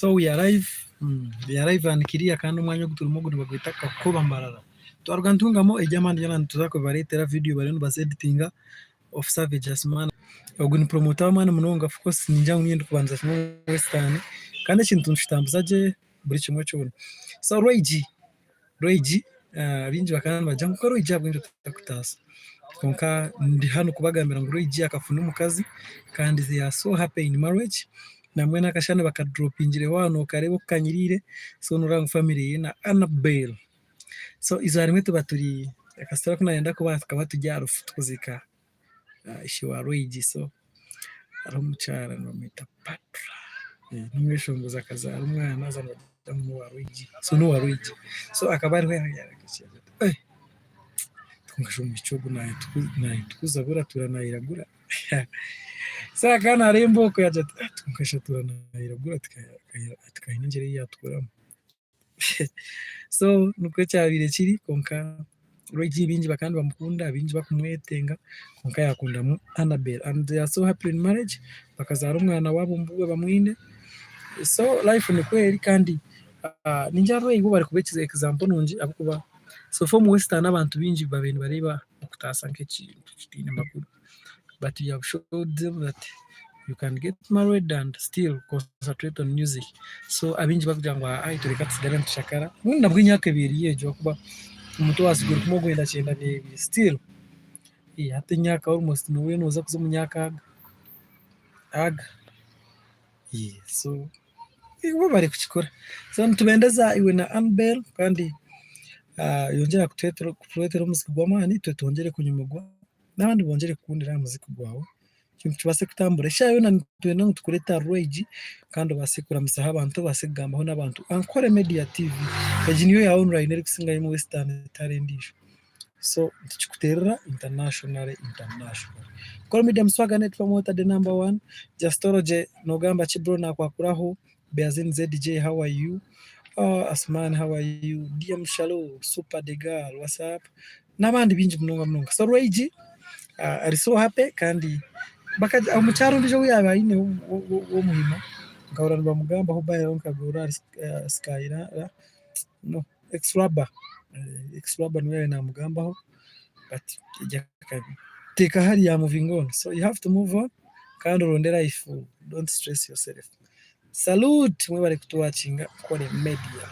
So we are live, we are live and clear kandi omwanya ogu turimu ogu nibagweta Kakoba Mbarara. Twaruga Ntungamo ery'amaani ryona nituza kubareetera vidiyo bariyo nibazeditinga of Savage Asumani. Ogu ni promoter w'amaani munonga of course ningira ngu niinye ndikubanza kimwe omu Western kandi ekintu nikitambuza gye buri kimwe kyona. So Roy G, Roy G baingi bakaba nibagira ngu Roy G ahabw'enki otarikutaasa? Kwonka ndi hanu kubagambira ngu Roy G akafuna omukazi kandi they are so happy in marriage. Nambwenu akashushani bakadropingireho aha nokareeba oku kanyiriire so noreeba ngu family ye na Annabel. So eizooba rimwe tuba turi akasitore aku nayenda kubaha tukaba turi aha rufu turikuziika ishe wa Roy G so hariho omukyara nibamweta Patra n'omweshongozi akazaara omwana haza nibagira ngu n'owa Roy G so n'owa Roy G so akaba ariho kwonka shi omwishiki ogu nayitukuza buriya atuura nayiragura so akaba nareeba okwe yaagira ati kwonka shi atuura nayiragura tikaine engyeri ei yaatukoramu. So nikwo kyabaire kiri kwonka Roy G baingi bakaba nibamukunda baingi barikumwetenga kwonka yaakundamu Annabel and they are so happy in marriage bakazaara omwana waabo Mbuga Bamwine so life nikwo eri kandi ningira Roy bo barikuba example nungi ahabw'okuba so far omu western abantu baingi babaire nibareeba okutaasa nk'ekintu kitaine makuru. But you have showed them that you can get married and still concentrate on music. So abaingi bakugira ngu aa itwe reka tutsigare nitushakara. Mbwenu nabwo emyaka eba eri egyo ahakuba omuntu owaasigwa ori kumwe ogwenda kyenda n'ebiri still hati emyaka almost nooba nooza kuza omu myaka aga aga so bo barikukikora. So nitubendeza iwe na Annbel kandi yongyera kutureetera omuziki gw'amaani itwe twongyere kunyumirwa. N'abandi bongyere kukundira aha muziki gwawe ekintu kibaase kutambura. Eshaaha yoona nitwenda ngu tukureete aha rwegi kandi obaase kuramusaho abantu, obaase kugambaho n'abantu. Ankole Media TV egi niyo ya online erikusingayo omu Western tihariho endiijo. So nitukikuteerera internationally internationally. Ankole Media Muswaga Net Promoter the number one. Justology noogamba ki bro naakwakuraho. Beazin ZJ how are you? Asman how are you? DM Shalom, Super the girl what's up? N'abandi baingi munonga munonga. So Rwegi ari so happy kandi omukyara ondiijo ou yaaba aine w'omuhima nkahurira nibamugambaho by nkagura ahari Sky no Ex Rubber, Ex Rubber niwe yaabaire naamugambaho but teeka hariya moving on so you have to move on kandi oronde life don't stress yourself. Salute mwebare kutuwakinga Nkore Media.